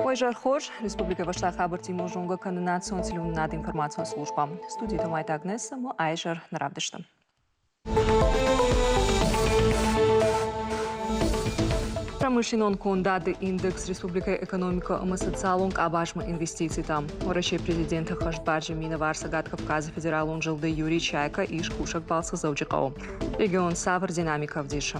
Уӕ хорз, Республикӕ фӕстаг хабӕрттимӕ зонгӕ кӕны национ телеуынынады информацион службӕ. Студийы Томайты Агнесса ӕмӕ айзӕр нӕ равдысты. Промышленнон кондады индекс республикӕйы экономикӕ ӕмӕ социалон къабазмӕ инвестицитӕ. Уӕрӕсейы президенты хӕстбарджы минӕвар Цӕгат Кавказы федералон зылды Юрий Чайка ис кусӕг балцы Дзӕуджыхъӕуы. Регион цавӕр динамикӕ ӕвдисы?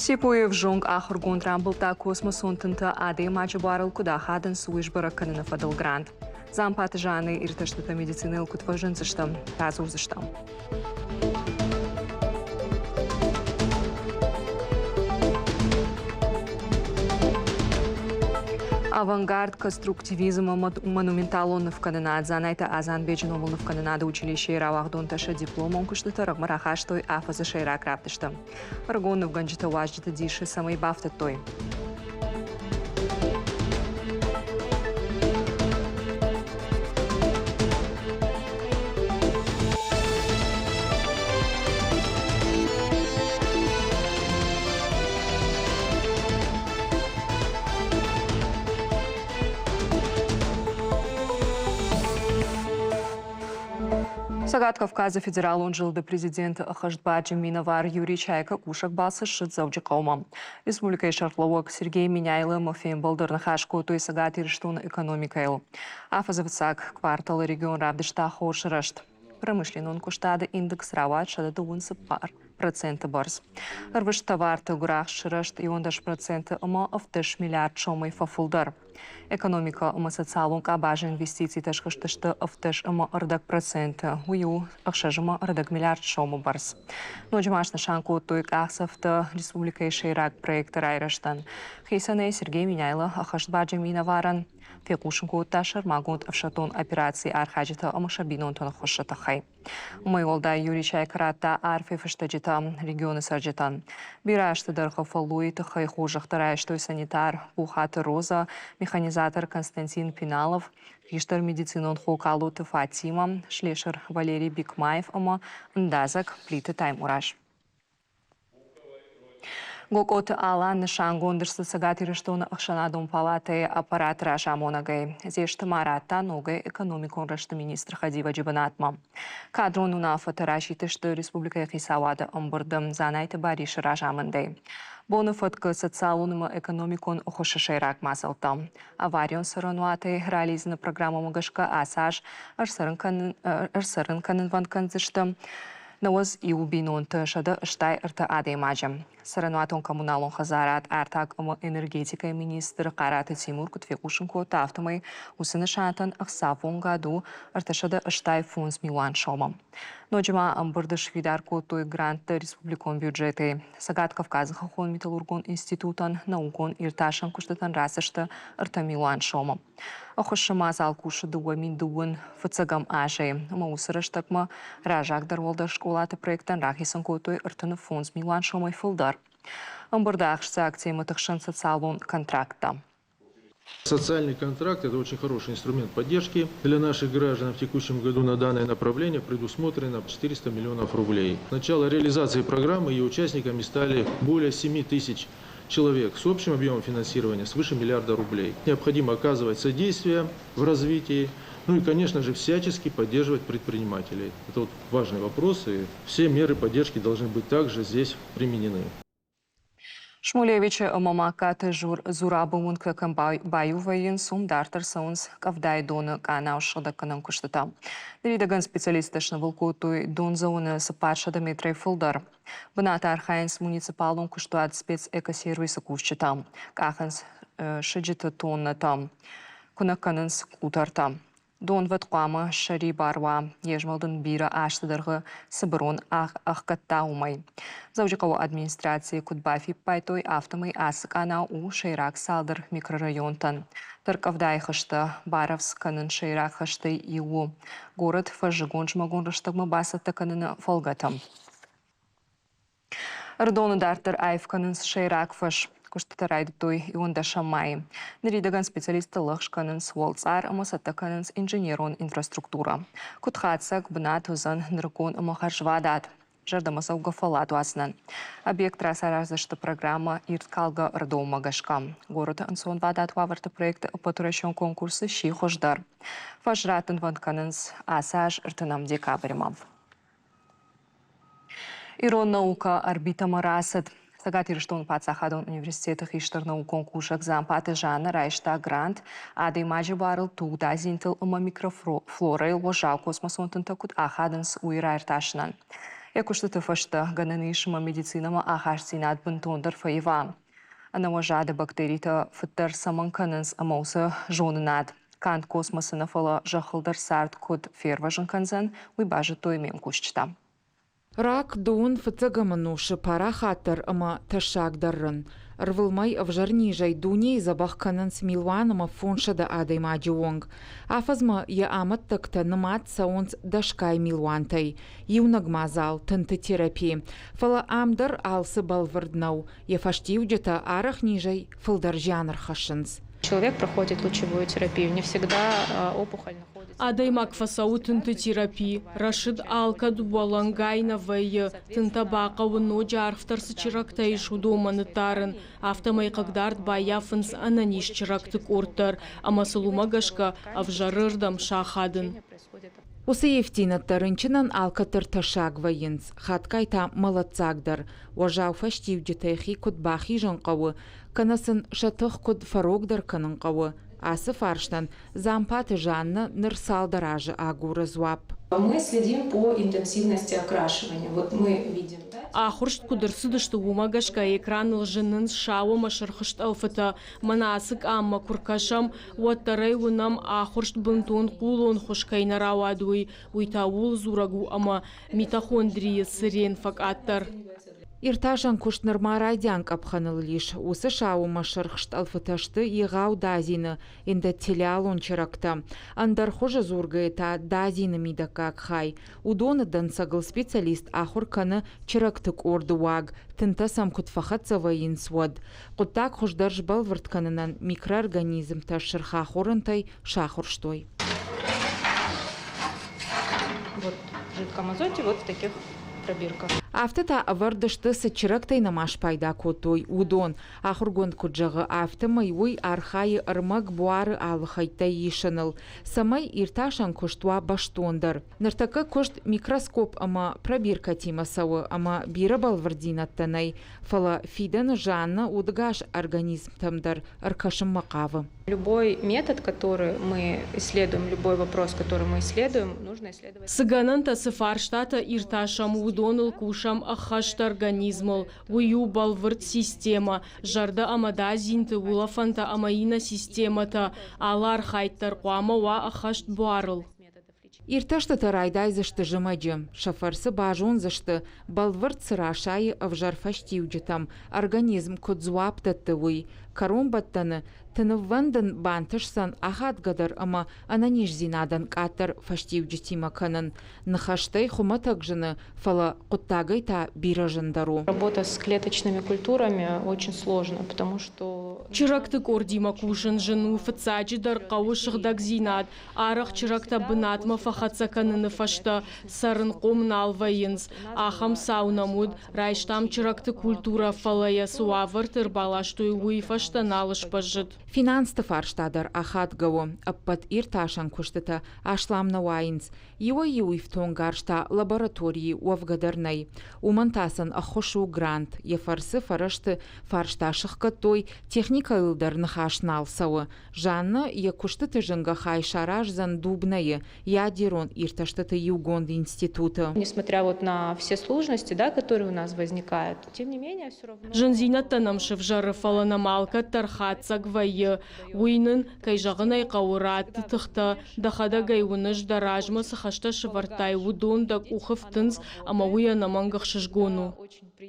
Сипойы ӕвзонг ахуыргонд рамбылдта космосон тынтӕ адӕймаджы буарыл куыд ахадынц, уый сбӕрӕг кӕныны фӕдыл грант. Дзампаты Жанны иртӕстытӕ медицинӕйыл куыд фӕзындзысты, радзурдзыстӕм. Авангард, конструктивизм ӕмӕ монументалон нывкӕнынад Дзанайты Азанбеджы номыл нывкӕнынады училищейы рауагъдонтӕ сӕ дипломон куыстытӕ рӕгъмӕ рахастой афӕдзы сӕйраг равдысты. Ӕрыгон нывгӕнджытӕ уазджыты дисы цӕмӕй бафтыдтой. Цӕгат Кавказы федералон зылды президенты ӕххӕстбарджын минӕвар Юрий Чайка кусӕг балцы ссыд Дзӕуджыхъӕумӕ. Республикӕйы сӕргълӕууӕг Сергей Меняйло ӕмӕ фембӕлды ӕрныхас кодтой Цӕгат Ирыстоны экономикӕйыл. Афӕдзы фыццаг кварталы регион равдыста хорз рӕзт. Промышленнон куыстады индекс рауад 134% бӕрц. Ӕрвыст товарты гуырахст сырӕзт 11% ӕмӕ 17 миллиард сомӕй фӕфылдӕр. Экономикӕ ӕмӕ социалон къабазы инвестицитӕ схызтысты 17.5%, уый у 6,5 миллиард сомы бӕрц. Ноджы ма снысан кодтой къахдзӕфтӕ республикӕйы сӕйраг проекты райрӕзтӕн. Хицӕнӕй Сергей Меняйло ӕххӕстбарджын минӕварӕн фехъусын кодта сӕрмагонд ӕфсӕддон операцийы архайджытӕ ӕмӕ сӕ бинонтӕн ӕххуысы тыххӕй. Уымӕй уӕлдай Юрий Чайка радта арфӕйы фыстӕджытӕ регионы цӕрджытӕн. Бирӕ азты дӕргъы фӕллойы тыххӕй хорзӕхтӕ райстой санитар Пухаты Роза, механизатор Константин Пиналов, хистӕр медицинон хо Калоты Фатима, слесыр Валерий Бикмаев ӕмӕ ӕндадзӕг Плиты Таймураз. Гокъоты Алан нысангонд ӕрцыд Цӕгат Ирыстоны ӕхсӕнадон палатӕйы аппараты разамонӕгӕй. Дзесты Марат та ногӕй экономикон рӕзты министры хӕдивӕджы бынатмӕ. Кадрон уынаффӕтӕ расидтысты республикӕйы хицауады ӕмбырды Дзанайты Барисы разамындӕй. Боны фӕткы социалон ӕмӕ экономикон ӕххуысы сӕйраг мадзӕлттӕ. Аварион цӕрӕнуатӕй ралидзыны программӕмӕ гӕсгӕ ацы аз ӕрцӕрын кӕнынвӕнд кӕндзысты 91 бинонты 183 адӕймаджы. Цӕрӕнуатон-коммуналон хӕдзарад, артаг ӕмӕ энергетикӕйы министр Хъараты Тимур куыд фехъусын кодта, афтӕмӕй уыцы нысантӕн ӕхцавонгад у 385 милуан сомы. Ноджы ма ӕмбырды сфидар кодтой гранттӕ республикон бюджетӕй. Цӕгат Кавказы хӕххон-металлургон институтӕн наукон иртасӕн куыстытӕн рацысты 3 милуан сомы. Ӕххуысы мадзал кусы 2009 фыццӕгӕм азӕй ӕмӕ уыцы рӕстӕгмӕ раззагдӕр уӕлдӕр скъолаты проекттӕн рахицӕн кодтой 35 милуан сомӕй фылдӕр. Ӕмбырды ахсджиаг темӕты хсӕн социалон контракттӕ. Социальный контракт – это очень хороший инструмент поддержки для наших граждан. В текущем году на данное направление предусмотрено 400 миллионов рублей. Начало реализации программы ее участниками стали более 7 тысяч человек с общим объемом финансирования свыше миллиарда рублей. Необходимо оказывать содействие в развитии, ну и, конечно же, всячески поддерживать предпринимателей. Это вот важный вопрос, и все меры поддержки должны быть также здесь применены. Шмулевичы ӕмӕ Магкаты Зурабы уынгтӕ кӕм баиу вӕййынц, уым дарддӕр цӕуынц къӕвдайы доны къанау ссыгъдӕггӕнӕн куыстытӕ. Ныридӕгӕн специалисттӕ снывыл кодтой дондзӕуыны 400 метрӕй фылдӕр. Бынаты архайынц муниципалон куыстуат спецэкосервисы кусджытӕ, къахынц сыджыты тоннӕтӕ, куынӕг кӕнынц къутӕртӕ. Донвӕд хъуамӕ ссӕрибар уа, йе змӕлд ын бирӕ азты дӕргъы цы бырон ӕхгӕдта, уымӕй. Дзӕуджыхъӕуы администрацийы куыд бафиппайдтой, афтӕмӕй ацы къанау у сӕйраг цалдӕр микрорайонтӕн. Тӕрккъӕвдайы хызтӕ барӕвдз кӕнын сӕйраг хӕстӕй иу у горӕт фӕззыгон-зымӕгон рӕстӕгмӕ бацӕттӕ кӕныны фӕлгӕты. Ӕрыдоны дарддӕр аив кӕнынц сӕйраг фӕз. Куыстытӕ райдыдтой иуӕндӕсӕм майы. Ныридӕгӕн специалисттӕ лӕгъз кӕнынц уӕлцъар ӕмӕ цӕттӕ кӕнынц инженерон инфраструктурӕ. Куыд хатдзӕг, бынат уыдзӕн нырыккон ӕмӕ хӕрзвадат. Зӕрдӕмӕдзӕугӕ фӕлладуадзынӕн. Объект рацараздзысты программӕ Ирдкалгӕ ӕрдоммӕ гӕсгӕ. Горӕты ӕнцонвадат уавӕрты проекты ӕппӕтуӕрӕсеон конкурсы сси хуыздӕр. Фӕз раттынвӕнд кӕнынц ацы аз ӕртынӕм декабрьмӕ. Ирон наукӕ орбитӕмӕ рацыд. Цӕгат Ирыстоны паддзахадон университеты хистӕр наукон кусӕг Дзампаты Жаннӕ райста грант адӕймаджы барыл тугдадзинтыл ӕмӕ микрофлорӕйыл уӕззау космосон тынтӕ куыд ахадынц, уый раиртасынӕн. Йӕ куыстыты фӕстӕ гӕнӕн ис ӕмӕ медицинӕмӕ ахастдзинад бынтондӕр фӕива. Ӕнӕуӕзады бактеритӕ фыддӕр цӕмӕн кӕнынц ӕмӕ уыцы зонынад канд космосы нӕ, фӕлӕ зӕххыл дӕр цард куыд фервӕзын кӕндзӕн, уый базыдтой ме мкусджытӕ. Рак дыууын фыццӕгӕм ӕнусы парахатдӕр ӕмӕ тӕссагдӕр рын. Ӕрвылмӕй ӕвзӕр низӕй дунейы дзӕбӕх кӕнынц милуан ӕмӕ фондзсӕдӕ адӕймаджы онг. Афӕдзмӕ йӕ амӕттӕгтӕ нымад цӕуынц дӕсгай милуантӕй. Иунӕг мадзал тынты терапи. Фӕлӕ ам дӕр алцы бӕлвырд нӕу. Йӕ фӕстиуджытӕ арӕх низӕй фылдӕр зиан ӕрхӕссынц. Человек проходит лучевую терапию, не всегда опухоль находится. Адӕймаг фӕцӕуы тынты терапи, рӕсыд алкӕд уӕлӕнгай нӕ вӕййы, тынтӕ бахъӕуы ноджы арфдӕр цы чырӕгтӕ ис, уыдонмӕ ныддарын, афтӕмӕй хъыгдард баййафынц ӕнӕниз чырӕгты къорд дӕр ӕмӕ сыл уымӕ гӕсгӕ ӕвзӕрырдӕм сахадын. Уыцы ивддзинӕдтӕ рынчынӕн алкӕддӕр тӕссаг вӕййынц, хатгай та мӕлӕтдзаг дӕр. Уӕззау фӕстиуджытӕй хи куыд бахизын хъӕуы, кӕнӕ сын сӕ тых куыд фӕрогдӕр кӕнын хъӕуы, ацы фарстӕн Дзампаты Жаннӕ ныр цалдӕр азы агуры дзуапп. Мы следим по интенсивности окрашивания. Вот мы видим, да? Ахуырст куыд ӕрцыдысты, уымӕ гӕсгӕ экраныл зынынц сау ӕмӕ сырх стъӕлфытӕ. Мӕнӕ ацы къаммӕ куы ркӕсӕм, уӕддӕр ӕй уынӕм, ахуырст бынтон хъулон хуыз кӕй нӕ рауад, уый. Уый та ууыл дзурӕг у, ӕмӕ митохондрийы цырен фӕкъаддӕр. Иртасӕн куыст нырма райдиан къӕпхӕныл ис. Уыцы сауымӕ сырх стъӕлфытӕ сты егъау дадзины эндотелиалон чырӕгтӕ. Ӕндӕр хуызы дзургӕйӕ та дадзины мидӕггаг хай. Уыдоны дӕнцӕгыл специалист ахуыр кӕны чырӕгты къорды уаг, тынтӕ сӕм куыд фӕхӕццӕ вӕййынц, уӕд. Хъуыддаг хуыздӕр сбӕлвырд кӕнынӕн микроорганизмтӕ сырх ахорӕнтӕй сахуырстой. Вот в жидком азоте вот в таких пробирках. Афтӕ та ӕвӕрд сты, цы чырӕгтӕй нӕма спайда кодтой, уыдон. Ахуыргонд куыд зӕгъы, афтӕмӕй уый архайы ӕрмӕг буары алы хӕйттӕй исыныл, цӕмӕй иртасӕн куыст уа бӕстондӕр. Ныртӕккӕ куыст микроскоп ӕмӕ пробиркӕтимӕ цӕуы ӕмӕ бирӕ бӕлвырддзинӕдтӕ нӕй, фӕлӕ фидӕны Жаннӕ удыгас организмтӕм дӕр ӕркӕсынмӕ хъавы. Любой метод, который мы исследуем, любой вопрос, который мы исследуем, нужно исследовать. Цы гӕнӕнтӕ, цы фарстатӕ иртасӕм, уыдоныл кусӕм ӕххӕст организмыл. Уый у бӕлвырд системӕ, зӕрдӕ ӕмӕ дадзинты, улӕфӕнтӕ ӕмӕ иннӕ системӕтӕ. Алы архайд дӕр хъуамӕ уа ӕххӕст буарыл. Иртӕстытӕ райдайдзысты зымӕджы. Сӕ фӕрцы базондзысты, бӕлвырд цы расайы ӕвзӕр фӕстиуджытӕм, организм куыд дзуапп дӕтты, уый. Кӕронбӕттӕны тыныввӕндын бантысдзӕн ахадгӕдӕр ӕмӕ ӕнӕниздзинадӕн къаддӕр фӕстиуджытимӕ кӕнын. Ныхӕстӕй хуымӕтӕг зыны, фӕлӕ хъуыддагӕй та бирӕ зындӕр у. Работа с клеточными культурами очень сложно, потому что Чырӕгты къордимӕ кусын зын у, фыццаджыдӕр хъӕуы сыгъдӕгдзинад, Арӕх чырӕгтӕ бынатмӕ фӕхӕццӕ кӕныны фӕстӕ цӕрынхъом нал вӕййынц. Ахӕм цау нӕм уыд, райстам чырӕгты культурӕ, фӕлӕ йӕ цы уавӕрты ӕрбаластой, уый фӕстӕ нал сбӕззыд. Финансты фарста дӕр ахадгӕ у. Ӕппӕт иртасӕн куыстытӕ аслам нӕ уайынц. Иуӕй-иу ифтонггарз та лабораторийы уӕвгӕ дӕр нӕй. Уымӕн та сын ӕххуыс у грант. Йӕ фӕрцы фӕрӕзты фарста сыхгӕдтой, техникӕйыл дӕр ныхас нал цӕуы. Жаннӕ йӕ куыстыты зынгӕ хай сараздзӕн Дубнӕйы ядерон иртӕстыты иугонд институты. Несмотря вот на все сложности, да, которые у нас возникают, тем не менее все равно... Зындзинӕдтӕ нӕм сывзӕры, фӕлӕ нӕм алкӕддӕр хатдзӕг вӕййы. Уый нын, кӕй зӕгъын ӕй хъӕуы, ратты тыхтӕ, дӕхӕдӕг ӕй уыныс, дӕ размӕ цы хӕстӕ сӕвӕрдтай, уыдон дӕ къухы фтынц, ӕмӕ уый ӕнӕмӕнг ӕхсызгон у.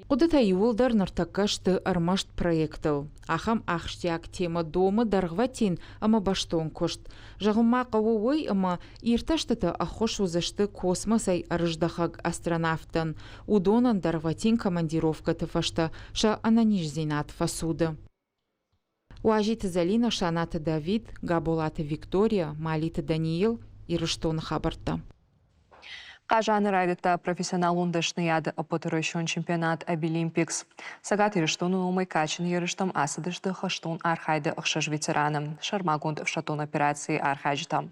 Хъуыдытӕ иууылдӕр ныртӕккӕ сты ӕрмӕст проектыл. Ахӕм ахсджиаг темӕ домы дӕргъвӕтин ӕмӕ бӕстон куыст. Зӕгъын ма хъӕуы уый, ӕмӕ иртӕстытӕ ӕххуыс уыдзысты космосӕй ӕрыздӕхӕг астронавттӕн. Уыдонӕн дӕргъвӕтин командировкӕты фӕстӕ сӕ ӕнӕниздзинад фӕцуды. Уазиты Зӕлинӕ, Санаты Давид, Габолаты Виктория, Малиты Даниил, Ирыстоны хабӕрттӕ. Хъазаны райдыдта профессионалон дӕсныйады ӕппӕтуӕрӕсеон чемпионат Абилимпикс. Цӕгат Ирыстоны номӕй кадджын ерыстӕм ацыдысты хӕстон архайды ӕхсӕз ветераны, сӕрмагонд ӕфсӕддон операцийы архайджытӕ.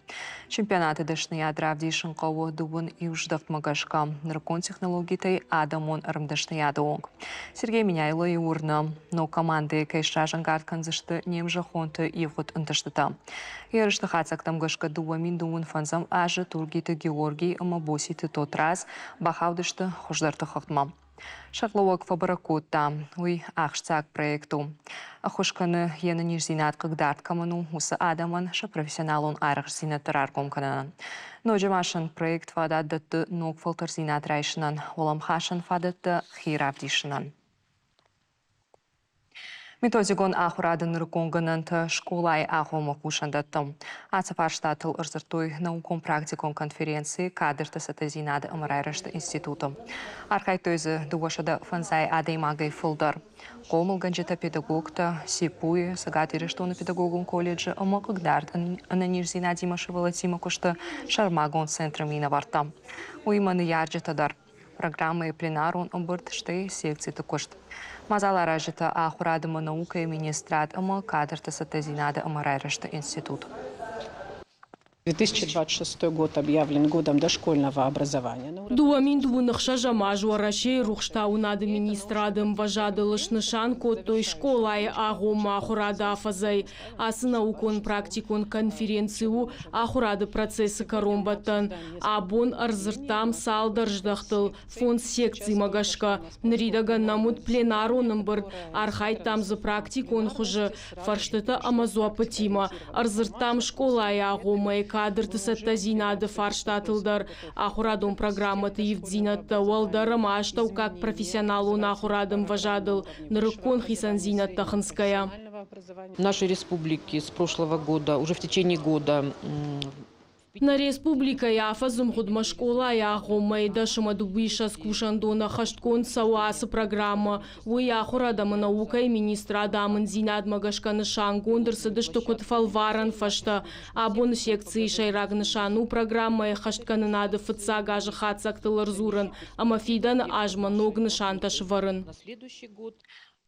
Чемпионаты дӕсныйад равдисын хъӕуы дыууын иу здӕхтмӕ гӕсгӕ, нырыккон технологитӕй адӕмон ӕрмдӕсныйады онг. Сергей Меняйлойы уырны, ног командӕйы кӕй сразӕнгард кӕндзысты не мзӕххонты ивгъуыд ӕнтыстытӕ. Ерысты хатдзӕгтӕм гӕсгӕ 2025 азы Тургиты Георгий ӕмӕ Боситы Тотрадз бахаудысты хуыздӕрты хыгъдмӕ. Сӕргълӕууӕг фӕбӕрӕг кодта, уый ахсджиаг проект у. Ӕххуыс кӕны, йе нӕниздзинад хъыгдард кӕмӕн у, уыцы адӕмӕн сӕ профессионалон арӕхстдзинӕдтӕ раргом кӕнынӕн. Ноджы ма сын проект фадат дӕтты ног фӕлтӕрдзинад райсынӕн, уӕлӕмхасӕн фадӕттӕ хи равдисынӕн. Методикон ахуырады нырыккон гӕнӕнтӕ скъолайы агъоммӕ кусӕндӕттӕм. Ацы фарстатыл ӕрдзырдтой наукон-практикон конференцийы кадрты цӕттӕдзинады ӕмӕ райрӕзты институты. Архайдтой дзы 205 адӕймагӕй фылдӕр. Хъомылгӕнджытӕ, педагогтӕ, ЦИПУ-йы, Цӕгат Ирыстоны педагогон колледжы ӕмӕ хъыгдард ӕнӕниздзинадимӕ сывӕллӕттимӕ куысты сӕрмагонд центры минӕвӕрттӕ. Уыимӕ ныййарджытӕ дӕр. Программӕйы пленарон ӕмбырд, стӕй секциты куыст. Мадзаларазджытӕ ахуырад ӕмӕ наукӕйы министрад ӕмӕ кадрты цӕттӕдзинады ӕмӕ райрӕзты институт. 2026 год объявлен годом дошкольного образования. 2026 аз Уӕрӕсейы рухстауынады министрады ӕмвӕзадыл снысан кодтой скъолайы агъоммӕ ахуырады афӕдзӕй. Ацы наукон-практикон конференци у ахуырады процессы кӕронбӕттӕн. Абон ӕрдзырдтам цалдӕр здӕхтыл фондз секцимӕ гӕсгӕ. Ныридӕгӕн нӕм уыд пленарон ӕмбырд, архайдтам дзы практикон хуызы, фӕрстытӕ ӕмӕ дзуаппытимӕ. Ӕрдзырдтам скъолайы агъоммӕйы кадрты цӕттӕдзинады фарстатыл дӕр, ахуырадон программӕты ивддзинӕдтӕ уӕлдӕр ӕмӕ астӕуккаг профессионалон ахуырады ӕмвӕзадыл нырыккон хицӕндзинӕдтӕ хынцгӕйӕ. В нашей республике с прошлого года, уже в течение года Нӕ республикӕйы афӕдзы мгъуыдмӕ скъолайы агъоммӕйы дӕс ӕмӕ дыууиссӕдз кусӕндоны ӕххӕстгонд цӕуы ацы программӕ. Уый ахуырад ӕмӕ наукӕйы министрады амынддзинадмӕ гӕсгӕ нысангонд ӕрцыдысты куыд фӕлварӕн фӕзтӕ. Абоны секцийы сӕйраг нысан у программӕйы ӕххӕсткӕнынады фыццаг азы хатдзӕгтыл ӕрдзурын ӕмӕ фидӕны азмӕ ног нысантӕ сӕвӕрын.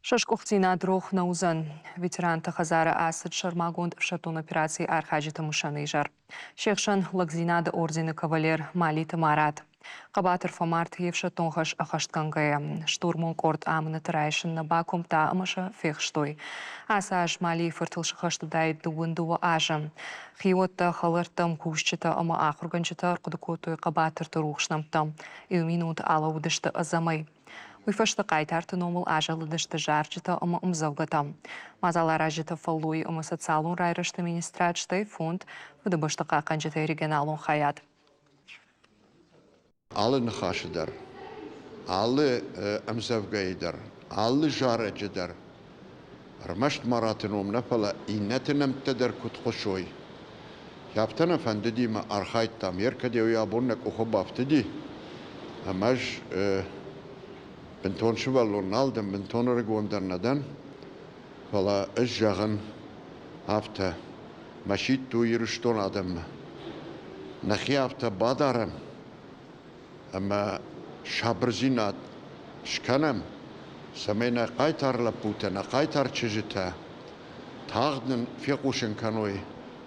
Сӕ сгуыхтдзинад рох нӕ уыдзӕн. Ветеранты хӕдзары ацыд сӕрмагонд ӕфсӕддон операцийы архайджыты мысӕн изӕр. Се хсӕн Лӕгдзинады ордены кавалер Малиты Марат. Хъӕбатыр фӕмард йе фсӕддон хӕс ӕххӕстгӕнгӕйӕ. Штурмон къорд амынӕты райсын нӕ бакуымдта ӕмӕ сӕ фехстой. Ацы аз Малийы фыртыл сыхӕст уыдаид 22 азы. Хиуӕттӕ, хӕлӕрттӕ, ӕмкусджытӕ ӕмӕ ахуыргӕнджытӕ ӕрхъуыды кодтой хъӕбатырты рухс нӕмттӕ. Иу минут алӕууыдысты ӕдзӕмӕй. Уый фӕстӕ хъайтарты номыл азӕлыдысты зарджытӕ ӕмӕ ӕмдзӕвгӕтӕ. Мадзаларазджытӕ фӕллойы ӕмӕ социалон райрӕзты министрад, стӕй фонд Фыдыбӕсты хъахъхъӕнджытӕй регионалон хайад. Алы ныхасы дӕр, алы ӕмдзӕвгӕйы дӕр, алы зарӕджы дӕр ӕрмӕст Мараты ном нӕ, фӕлӕ иннӕты нӕмттӕ дӕр куыд хъуысой. Афтӕ нӕ фӕндыди мӕ архайдтам, еркӕдеуи абон нӕ къухы бафтыди, ӕмӕ ӕз бынтон сывӕллон нал дӕн, бынтон ӕрыгон дӕр нӕ дӕн, фӕлӕ ӕз зӕгъын афтӕ, мӕ сидт у Ирыстон адӕммӕ. Нӕхи афтӕ бадарӕм, ӕмӕ сабырдзинад скӕнӕм, цӕмӕй нӕ хъайтар лӕппутӕ, нӕ хъайтар чызджытӕ тагъд нын фехъусын кӕной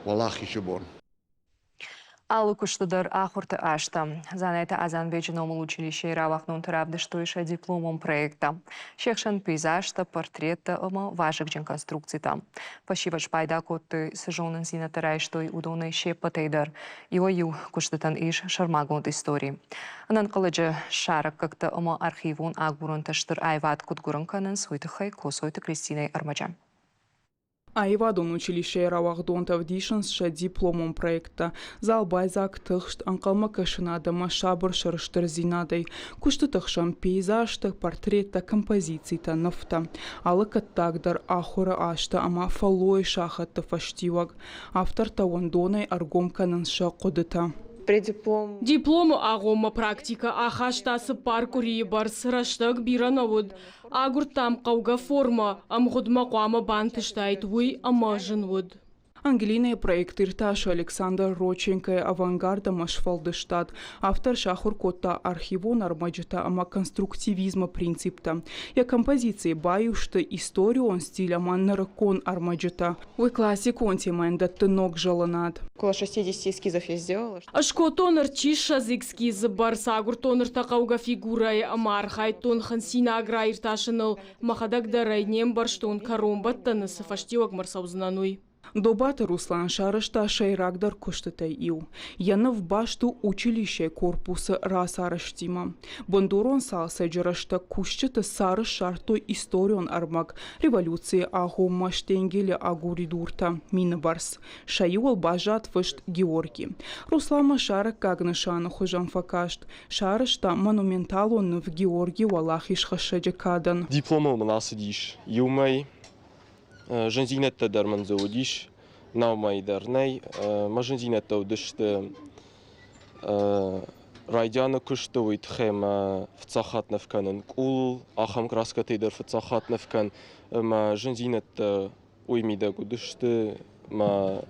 Уӕлахизы бон. Алы куысты дӕр ахуырты азтӕ. Дзанайты Азанбеджы номыл училищейы рауагъдонты равдыстой сӕ дипломон проекттӕ. Се хсӕн пейзажтӕ, портреттӕ ӕмӕ вазыгджын конструкцитӕ. Фӕсивӕд спайда кодтой, цы зонындзинӕдтӕ райстой, уыдонӕй се ппӕтӕй дӕр. Иуӕй-иу куыстытӕн ис сӕрмагонд истори. Ӕнӕнхъӕлӕджы ссарӕггӕгтӕ ӕмӕ архивон агурӕнтӕ стыр аивад куыд гуырын кӕнынц, уый тыххӕй Коцойты Кристинӕйы ӕрмӕджы. Аивадон училищейы рауагъдонтӕ ӕвдисынц сӕ дипломон проекттӕ. Зал байдзаг тыхст, ӕнхъӕлмӕ кӕсынад ӕмӕ сабыр сӕрыстырдзинадӕй. Куыстыты хсӕн пейзажтӕ, портреттӕ, композицитӕ, нывтӕ. Алы кӕттаг дӕр ахуыры азтӕ ӕмӕ фӕллойы сахӕтты фӕстиуӕг. Автортӕ уӕндонӕй ӕргом кӕнынц сӕ хъуыдытӕ. Дипломы агъоммӕ практикӕ ахаста цыппар къуырийы бӕрц, рӕстӕг бирӕ нӕ уыд. Агуырдтам хъӕугӕ формӕ, ӕмгъуыдмӕ хъуамӕ бантыстаид уый ӕмӕ зын уыд. Ангелинӕйы проект иртасы Александр Родченкойы авангард ӕмӕ сфӕлдыстад. Автор сахуыр кодта архивон ӕрмӕджытӕ ӕмӕ конструктивизмы принциптӕ. Йӕ композицийы баиу сты историон стиль ӕмӕ нырыккон ӕрмӕджытӕ. Уый классикон темӕйӕн дӕтты ног зӕлынад. Около 60 эскизов я сделала. Скодтон ӕрчиссӕдз эскизы бӕрц, агуырдтон ӕртӕ хъӕугӕ фигурӕйы ӕмӕ архайдтон хынцинаг раиртасыныл. Мӕхӕдӕг дӕр ӕй не мбӕрстон, кӕронбӕттӕны цы фӕстиуӕгмӕ рцӕудзынӕн, уый. Добаты Руслан сарӕзта сӕйрагдӕр куыстытӕй иу. Йӕ ныв баст у училищӕйы корпусы рацарӕзтимӕ. Бындурон цалцӕджы рӕстӕг кусджыты цары ссардтой историон ӕрмӕг революцийы агъоммӕ Штенгелы агуридуртӕ мины бӕрц. Сӕ иуыл баззад фыст Георги. Русланмӕ сарӕггаг нысаны хуызӕн фӕкаст. Сарӕзта монументалон ныв Георги Уӕлахизхӕссӕджы кадӕн. Дипломыл мын ацыдис иу мӕй. Зындзинӕдтӕ дӕр мын дзы уыдис, нау мӕй дӕр нӕй. Мӕ зындзинӕдтӕ уыдысты райдианы куысты, уый тыххӕй мӕ фыццаг хатт ныв кӕнын къулыл, ахӕм краскӕтӕй дӕр фыццаг хатт ныв кӕн. Мӕ зындзинӕдтӕ уый мидӕг уыдысты мӕ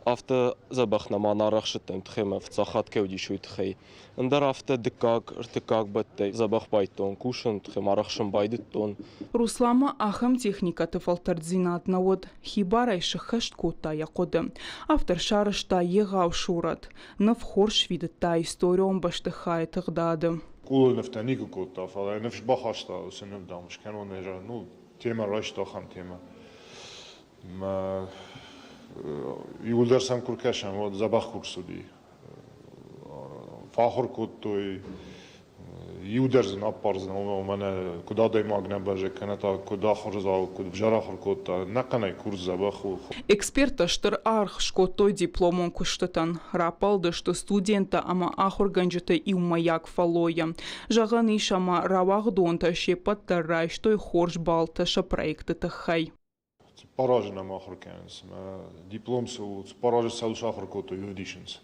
афтӕ дзӕбӕх нӕма нарӕхсыдтӕн тыххӕй мӕ фыццаг хатт кӕй уыдис, уый тыххӕй. Ӕндӕр афтӕ дыккаг, ӕртыккаг бӕттӕй дзӕбӕх байдтон кусын, тыххӕй ма рӕхсын байдыдтон. Русланмӕ ахӕм техникӕты фӕлтӕрддзинад нӕ уыд, хибарӕй сыххӕст кодта йӕ хъуыды. Автор сарӕзта егъау сурӕт. Ныв хорз сфидыдта историон бӕстыхайы тыгъдады. Къулы нывтӕ никуы кодта, фӕлӕ йӕ ныфс бахаста уыцы ныв, дам, скӕнон ӕз, ну, темӕ райста ахӕм темӕ. Мӕ иууылдӕр сӕм куы ркӕсӕм, уӕд дзӕбӕх курс уыди. Фӕахуыр кодтой, иу дӕр дзы нӕ аппардзӕн, мӕнӕ куыд адӕймаг нӕ бӕззы, кӕнӕ та куыд ахуырдзау, куыд ӕвзӕр ахуыр кодта, ӕнӕхъӕнӕй курс дзӕбӕх у. Эксперттӕ стыр аргъ скодтой дипломон куыстытӕн, раппӕлдысты студенттӕ ӕмӕ ахуыргӕнджыты иумӕйаг фӕллойӕ. Зӕгъӕн ис, ӕмӕ рауагъдонтӕ се ппӕт дӕр райстой хорз баллтӕ сӕ проекты тыххӕй. Цыппар азы нӕм ахуыр кӕнынц. Мӕ диплом цы у, цыппар азы цӕуыл сахуыр кодтой, уый ӕвдисынц.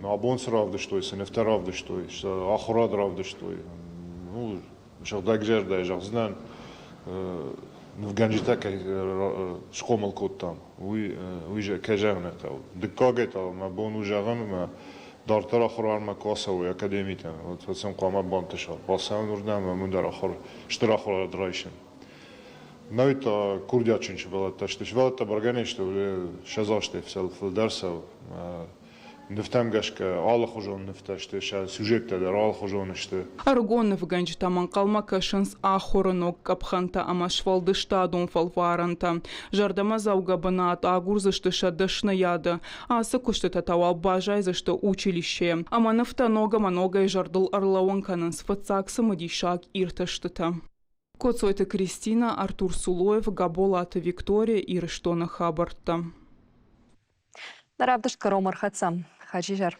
Мӕ абон цы равдыстой, цы нывтӕ равдыстой, цы ахуырад равдыстой, ну, сыгъдӕгзӕрдӕйӕ зӕгъдзынӕн, нывгӕнджытӕ кӕй схъомыл кодтам, уый, уый кӕй зӕгъын ӕй хъӕуы. Дыккагӕй та мӕ бон у зӕгъын, ӕмӕ дарддӕр ахуыранмӕ куы ацӕуой академитӕм, уӕд сын хъуамӕ бантыса бацӕуын уырдӕм ӕмӕ уым дӕр ахуыр, стыр ахуырад райсын. Нӕй та курдиатджын сывӕллӕттӕ сты. Сывӕллӕттӕ бӕргӕ не сты, 20 азтӕй фылдӕр сӕ нывтӕм гӕсгӕ алыхуызон нывтӕ сты, сӕ сюжеттӕ дӕр алыхуызон сты. Ӕрыгон нывгӕнджытӕм ӕнхъӕлмӕ кӕсынц ахуыры ног къӕпхӕнтӕ ӕмӕ сфӕлдыстадон фӕлварӕнтӕ. Зӕрдӕмӕдзӕугӕ бынат агурдзысты сӕ дӕсныйады. Ацы куыстытӕ та уал баззайдзысты училищейы. Ӕмӕ нывтӕ ног ӕмӕ ногӕй зӕрдыл ӕрлӕууын кӕнынц фыццаг цымыдисаг иртӕстытӕ. Коцойты Кристинӕ, Артур Сулоев, Габолаты Виктория, Ирыстоны хабӕрттӕ. Нӕ равдыст кӕронмӕ ӕрхӕццӕ. Хаджизӕр.